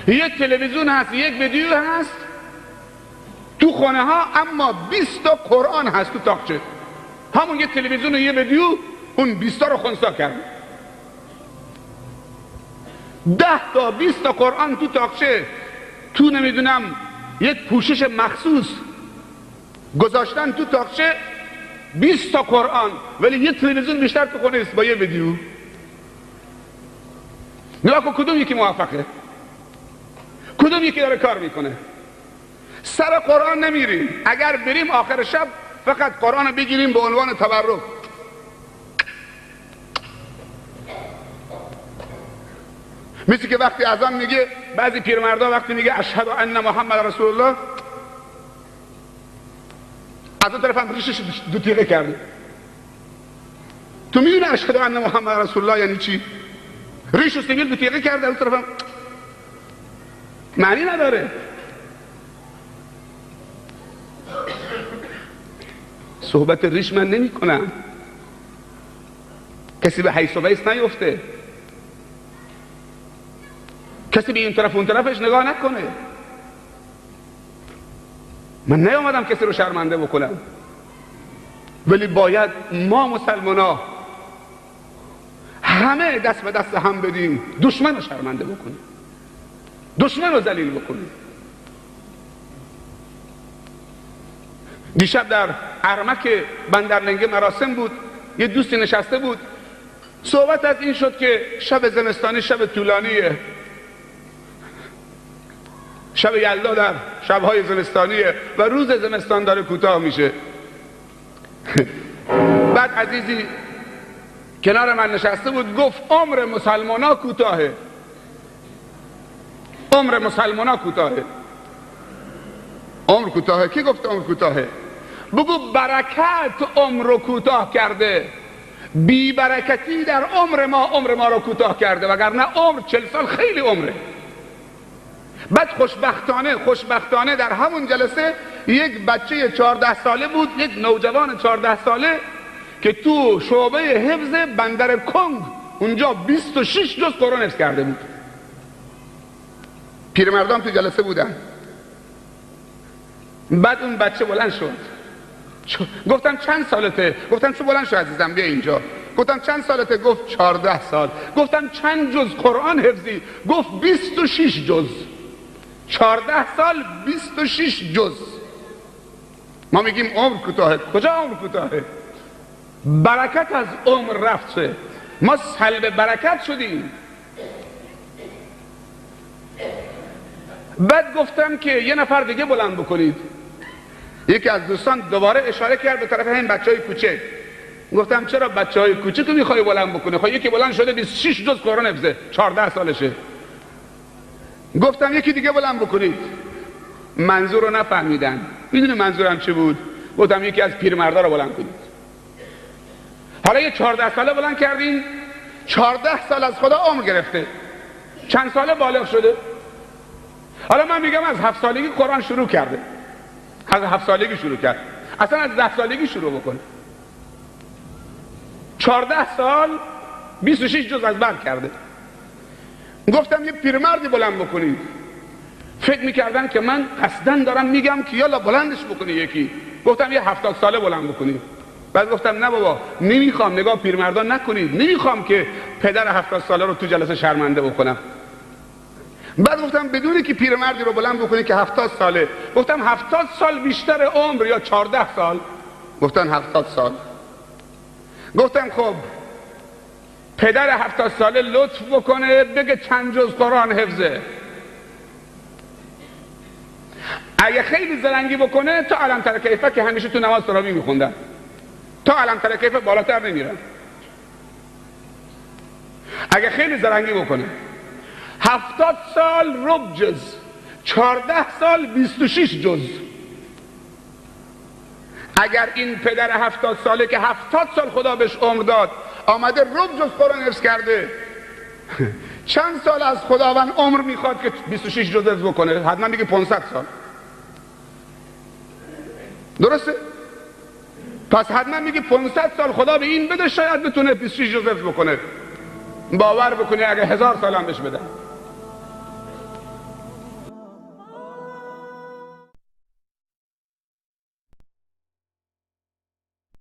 یک تلویزیون هست، یک ویدیو هست تو خونه ها، اما 20 تا قرآن هست تو تاقچه. همون یک تلویزیون و یه ویدیو اون 20 تا رو خنثی کرد. 10 تا 20 تا قرآن تو تاقچه، تو نمیدونم یک پوشش مخصوص گذاشتن تو تاقچه، 20 تا قرآن، ولی یه تلویزیون بیشتر تو خونه است با یه ویدیو. نگاه کن کدوم یکی موفقه، کدوم یکی داره کار میکنه. سر قرآن نمیریم، اگر بریم آخر شب فقط قرآن رو بگیریم به عنوان تبرک. مثل که وقتی اذان میگه بعضی پیرمردا وقتی میگه اشهد ان محمد رسول الله، از اون طرف هم ریشش دو تیغه کرده. تو میدونی اشهد ان محمد رسول الله یعنی چی؟ ریش و سیبیل دو تیغه کرده، از اون طرف هم معنی نداره. صحبت ریش من نمی کنم، کسی به حیث و بیس نیفته، کسی به این طرف اون طرفش نگاه نکنه. من نیامدم کسی رو شرمنده بکنم، ولی باید ما مسلمان ها همه دست به دست هم بدیم، دشمن رو شرمنده بکنیم، دشمن رو ذلیل بکنیم. دیشب در ارمک بندرلنگه مراسم بود، یه دوستی نشسته بود، صحبت از این شد که شب زمستانی شب طولانیه، شب یلدا در شبهای زمستانیه و روز زمستان داره کوتاه میشه. بعد عزیزی کنار من نشسته بود، گفت عمر مسلمانا کوتاهه، عمر مسلمانا کوتاهه. عمر کوتاهه؟ کی گفت عمر کوتاهه؟ بگو برکت عمر رو کوتاه کرده، بی برکتی در عمر ما عمر ما رو کوتاه کرده، وگرنه عمر 40 سال خیلی عمره. بعد خوشبختانه در همون جلسه یک بچه 14 ساله بود، یک نوجوان 14 ساله که تو شعبه حفظ بندر کنگ اونجا 26 جز قرآن حفظ کرده بود. پیرمردان تو جلسه بودن. بعد اون بچه بلند شد، گفتم چند سالته؟ گفتم چون بلند شو عزیزم بیا اینجا. گفتم چند سالته؟ گفت 14 سال. گفتم چند جز قرآن حفظی؟ گفت 26 جز. 14 سال 26 جز. ما میگیم عمر کوتاهه. کجا عمر کوتاهه؟ برکت از عمر رفته، ما سلب برکت شدیم. بعد گفتم که یه نفر دیگه بلند بکنید. یکی از دوستان دوباره اشاره کرد به طرف همین بچهای کوچک. گفتم چرا بچهای کوچک رو میخوای بلند بکنی؟ خب یکی بلند شده 26 جز قرآن حفظه، 14 سالشه. گفتم یکی دیگه بلند بکنید. منظور رو نفهمیدن. میدونی منظورم چی بود؟ گفتم یکی از پیرمردا رو بلند کنید. حالا یه 14 ساله بلند کردین، 14 سال از خدا عمر گرفته، چند ساله بالغ شده. حالا من میگم از 7 سالگی قرآن شروع کرده، از 7 سالگی شروع کرد، اصلا از 10 سالگی شروع بکنه. 14 سال 26 جز از بر کرده. گفتم یه پیرمردی بلند بکنید. فکر میکردن که من قصدن دارم میگم که یالا بلندش بکنی یکی. گفتم یه 70 ساله بلند بکنید. بعد گفتم نه بابا نمیخوام، نگاه پیرمردان نکنید، نمیخوام که پدر 70 ساله رو تو جلسه شرمنده بکنم. بعد گفتم بدونی که پیرمردی رو بلند بکنی که 70 ساله. گفتم 70 سال بیشتر عمر یا 14 سال؟ گفتن 70 سال. گفتم خب پدر 70 ساله لطف بکنه بگه چند جز قرآن حفظه. اگه خیلی زرنگی بکنه تا علم تر کیفه که همیشه تو نماز تراویح میخوندن، تا علم تر کیفه بالاتر نمیرن. اگه خیلی زرنگی بکنه 70 سال ربع جز، 14 سال 26 جز. اگر این پدر 70 ساله که 70 سال خدا بهش عمر داد آمده ربع جز قرآن حفظ کرده، چند سال از خداوند عمر میخواد که 26 جز حفظ بکنه؟ حتما میگه 500 سال. درسته؟ پس حتما میگه 500 سال خدا به این بده شاید بتونه 26 جز حفظ بکنه. باور بکنی اگه 1000 سال هم بهش بدن،